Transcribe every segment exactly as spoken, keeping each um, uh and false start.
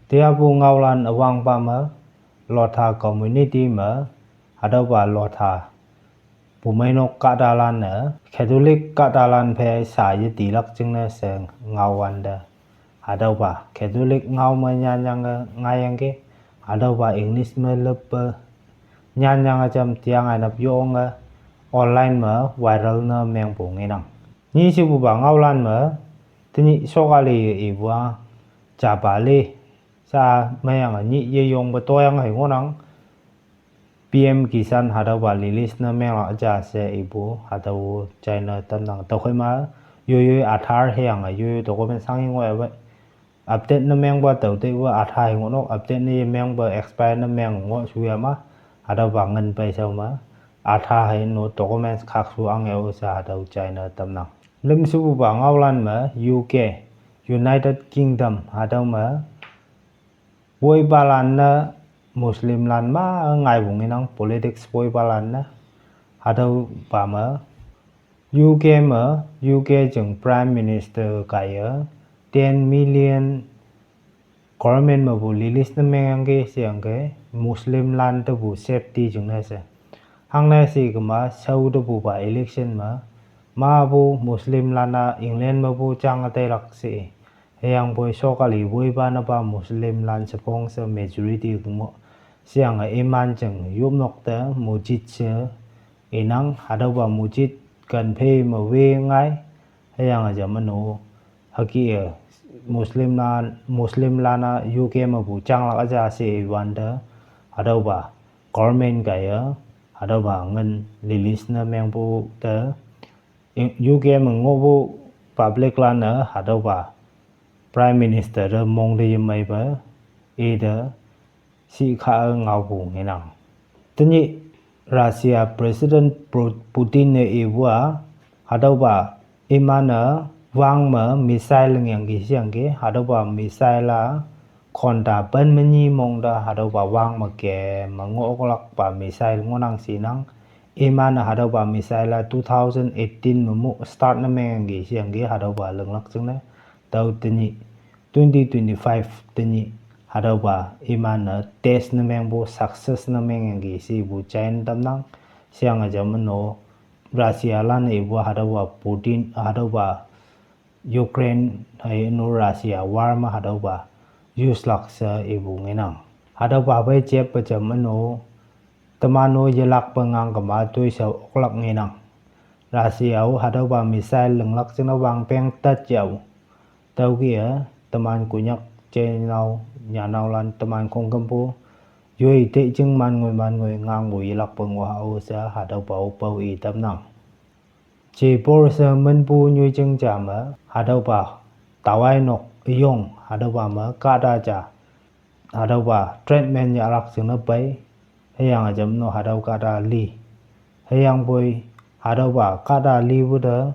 Teapu ngaolan üwangpa me, Lotha community me, hatüopa Lotha pumeinok kahtalan-e, Catholic kahtalan phei sa yetilak jingne she ngaowante, hatüopa Catholic ngao me nyanyange ngaiyangki, hatüopa English me lüppe nyanyange jam tiang einap yonge online me viral ne mengpu ngenang. Nyishepupa ngaolan me, tenyih sokali-e ipu-a, japale sa meyange nyih yeyongpe toyang hei ngohnang, P M Kisan hatüopa release ne menglak ja she ipu hatüo china tamnang. Tüokhei ma, yoiyoi Aadhaar hüyange yoiyoi document shange ngoh-e, update ne mengpa tao teipu Aadhaar hei ngohnok, update ne yemengpe expire ne meng ngoh shuya ma, hatüopa ngin pei shao me, Aadhaar hei no documents khakshu ange-o she hatüo china tamnang. Lümshepupa ngaolan me, U K, United Kingdom hatüo me, woipalan-e Muslimlan ma ngaipu ngenang, politics woipalan-e, hatüopa me, U K me, U K jing Prime Minister kaiye, ten million government mepu release ne mengyangki sheyangki, Muslimlan tepu safety jingne she. Hangne she kema shao tepupa election me, mapu Muslimlan-a England mepu jang teilak she. Hüyangpoi sokali woipa nepa Muslimlan shephong she majority ngoh. Sheyange iman jing yopnok te mojit she inang, hatüopa mojit ken phei me we ngai, hüyange jam meno, hüke-e, Muslimlan, Muslimlan-a U K mepu janglak aja she iwante, hatüopa government kaiye, hatüopa ngin release ne mengpu te, U K me ngohpu publiclan-e hatüopa Prime Minister te mong te yemeipe, ite shikha-e ngaopu ngenang. Tenyih Russia President Pro-, Putin-e ipu-a, hatüopa iman-e wang me missile lingyangki sheyangki, hatüopa missile-a khonta pen me nyi mong te hatüopa wang me ke me ngohlakpa missile ngohnang shinang. Iman-e hatüopa missile-a two thousand eighteen me mu start ne mengyangki sheyangki, hatüopa linglak jingne. Tüo tenyih, twenty twenty-five tenyih, hatüopa iman-e test ne mengpu success ne mengyangki shepu china tamnang. Sheyange jam meno, Russialan-e ipu hatüopa Putin, hatüopa Ukraine hei no Russia war me hatüopa use lak she ipu ngenang. Hatüopa phei jeppe jam meno, teman-o yelakpe ngang kema toishao oklak ngenang. Russia-o hatüopa missile linglak jingne wangpeng tat yao. Tüoke-e, teman Konyak jenao, nyanaolan teman khongkümpu, yoi te jing man ngoi man ngoi ngangpu yelakpe ngoh-a-o she hatüopa-o pao i tamnang. Jepur she minpu nyoijing ja me, hatüopa, tawai nok yong, hatüopa me kahta ja, hatüopa treatment yahlak jingne pei, hüyange jam no hatüo kahta li. Hüyangpoi, hatüopa kahta lipu te,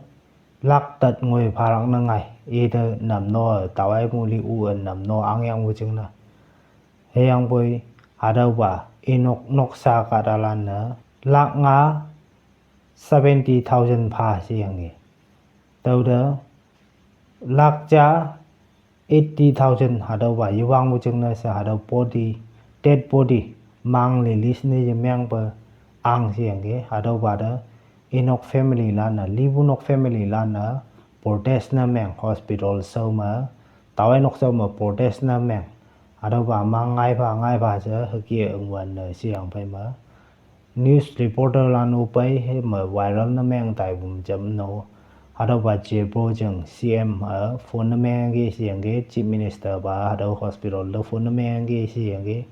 lak tat ngoi phalak ne ngai, ite namno, tawai mu li u-e namno angyangpu jingne. Hüyangpoi, hatüopa, inok noksa kahtalan-e, lak nga, seventy thousand pha sheyangki. Tüote, lak ja, eighty thousand hatüopa yewangpu jingne she hatüo body, dead body, mang release ne yemengpe ang sheyangki, hatüopa te, inok familylan-e, lipu nok familylan-e, protest ne meng hospital shao me, tawai nok shao me protest ne meng, hatüopa mang ngaipha ngaipha she hüke üngwün-e sheyang phei me. News reporterlan-o pei hei me viral ne meng taipu me jam no. Hatüopa Jepur jing C M-e phone ne mengyangki sheyangki, Chief Minister pa hatüo hospital te phone ne mengyangki sheyangki.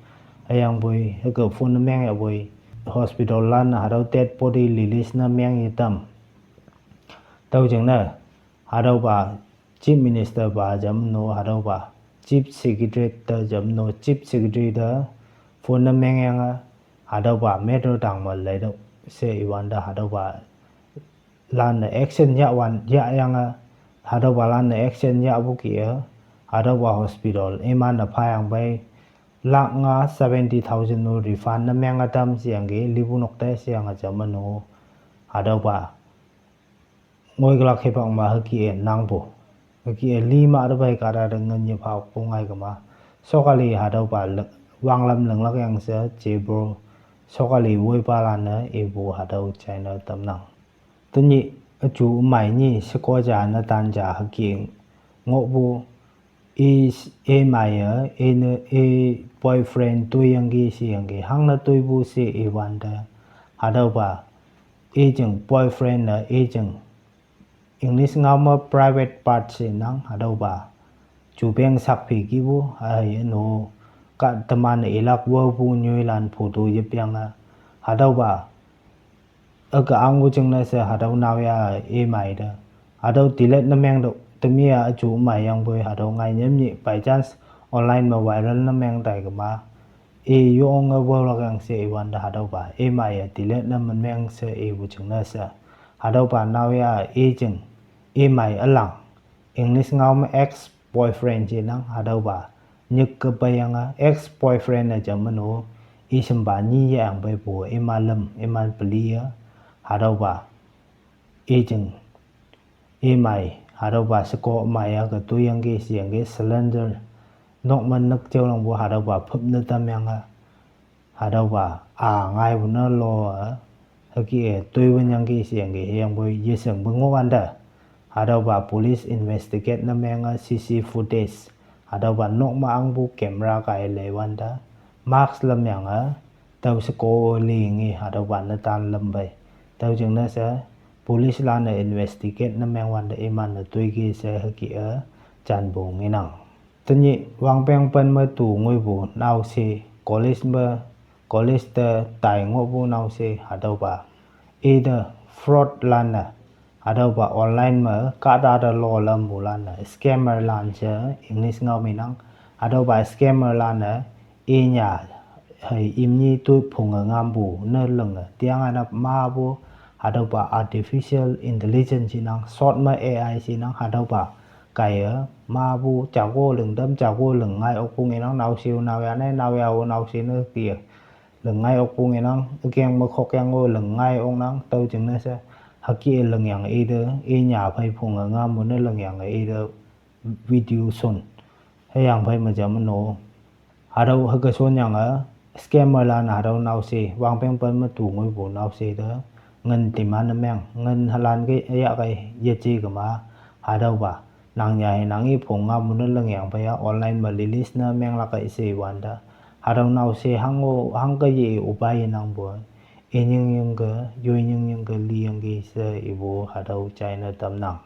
Hüyangpoi hüke phone ne mengyapoi hospitallan-e hatüo dead body release ne meng yetam. Tüo jingne, hatüopa Chief Minister pa jam no hatüopa, Chief Secretary te jam no, Chief Secretary te phone ne mengyange, hatüopa matter tang me leitüoh she iwante hatüopa lan-e action yahwan yahyange, hatüopalan-e action yahpu kih-e, hatüopa hospital iman-e phayang pei, lak nga seventy thousand-o refund ne menge tam sheyangki, lipu nok te sheyange jam meno, hatüopa ngoikülak hipak me hüke-e nangpu. Hüke-e lima te pei kahta te ngin yepha okpu ngai kema. Sokali hatüopa le-, wanglam linglak yang she jebro. Sokali woipalan-e ipu hatüo china tamnang. Tenyih üju ümei nyi sheko ja netan ja hüke ngohpu i, imeiye, ine, i boyfriend toiyangki sheyangki, hangne toipu she iwante. Hatüopa, i jing boyfriend-e, i jing English ngao me private part she nang hatüopa. Jupeng sakpi kipu, ai, no, ka teman ilak wapu nyoilan photo yepyange. Hatüopa, üke angpu jingne she hatüo naoya imei te. Hatüo delete ne meng to, temi-a üju ümei yangpoi hatüo ngai nyem nyi by chance online me viral ne meng tai kema. I yonge waolak yang she iwante hatüopa. Imeiye delete ne menmeng she ipu jingne she. Hatüopa naoya i jing. Imei ülang. English ngao me ex boyfriend she nang hatüopa. Nyik ke peiyange ex boyfriend-e jam meno. I shimpa nyi yangpeipu iman lüm, iman peli-e. Hatüopa. I jing. Imei, hatüopa sheko mei-a ke toiyangki sheyangki cylinder. Nok me nük jaolangpu hatüopa phüp ne tamyange. Hatüopa, a, ngaipu ne lo-e, hüke-e, toiwün yangki sheyangki, hüyangpoi yeshingpu ngohwante. Hatüopa police investigate ne menge C C footage. Hatüopa nok me angpu camera kai leiwante. Mask lamyange, tüo sheko lingi hatüopa netan lüm pei. Tüo jingne she, police lan-e investigate ne mengwante iman-e toiki she hüke-e, janpu ngenang. Tenyih wangpeng pen me tu ngoipu naoshe, college me, college te tai ngohpu naoshe hatüopa. Ite fraud lan-e, hatüopa online me kahta te lo lampulan-e, scammer lan she English ngao me nang. Hatüopa scammer lan-e, inya, hei imni toi phunge ngampu ne linge tiang anap mapu. Hatüopa artificial intelligence she nang, short me A I she nang, hatüopa. Kaiye, mapu jako ling tam jako ling ngai okpu ngenang naoshe-o naoya ne, naoya-o naoshe ne hüke-e. Ling ngai okpu ngenang, ükeng me khokyang-o ling ngai oknang, tüo jingne she. Hüke-e lingyange ite, inya phei phunge ngampu ne lingyange ite video shon. Hüyangphei me jam no. Hatüo hüke shonyange, scammer lan hatüo naoshe, wangpeng pen me tu ngoipu naoshe te, ngin demand ne meng, ngin halan ke yahkei yeje kema, hatüopa, nang ya he nang i phung ngampu ne lingyang phei-a online me release ne menglak kei she iwante. Hatüo naoshe hango, hangke ye upa yenangpu. Inying yingke, yoi nying yingke liyangki she ipu hatüo china tamnang.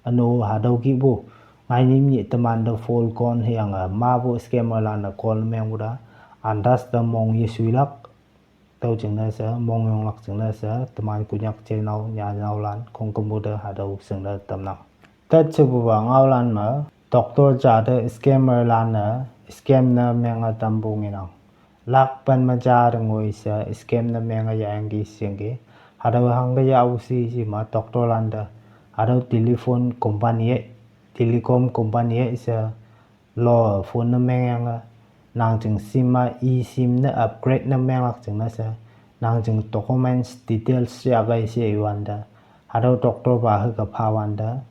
Üno hatüo kihpu, ngai nyim nyih teman te phone kon hüyange, mapu scammer lan-e kon mengpu te, antas te mong yesuilak, tüo jingne she, mong yonglak jingne she, teman Konyak jenao, nyanaolan, khongkümpu te hatüo shingne tamnang. Tat shepupa ngaolan me, doctor ja te scammer lan-e, scam ne menge tampu ngenang. Lak pen me ja te ngoi she, scam ne menge yangki sheyangki. Hatüo hangke yahpu shi shima doctor lan te. Hatüo telephone company-e, telecom company-e she, lo phone ne mengyange. Nang jing sim-a, eSIM ne upgrade ne menglak jingne she. Nang jing documents details yahkei she iwante. Hatüo doctor pa hüke phawante.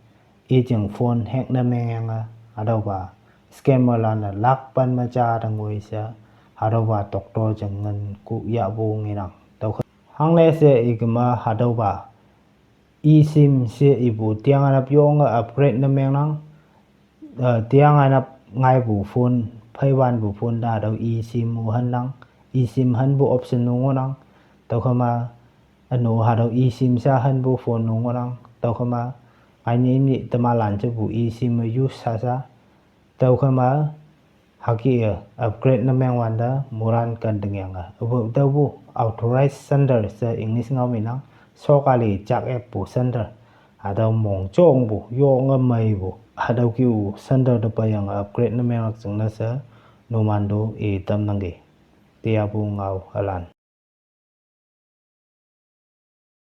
I jing phone hack ne mengyange. Hatüopa, scammer lan-e lak pen me ja te ngoi she. Hatüopa doctor jing ngin ku yahpu ngenang. Tüokha. Hangne she ikema hatüopa. eSIM she ipu tiang anap yonge upgrade ne mengnang. Eh, tiang anap ngaipu phone, pheiwanpu phone te hatüo eSIM-o hannang. eSIM hanpu option-o ngohnang. Tüokhema, üno hatüo eSIM sha hanpu phone-o ngohnang. Tüokhema, ngai nyim nyih teman lan jepu eSIM-e use sha sha. Tüokhema, hüke-e, upgrade ne mengwante, moilan ken tingyange. Apu tüopu, authorized center she English ngao me nang, sokali jak eppu center. Hatüo mong jongpu, yonge meipu. Hatüo kihpu center te peiyange upgrade ne menglak jingne she, numan to i tamnangki. Tiapu ngao halan.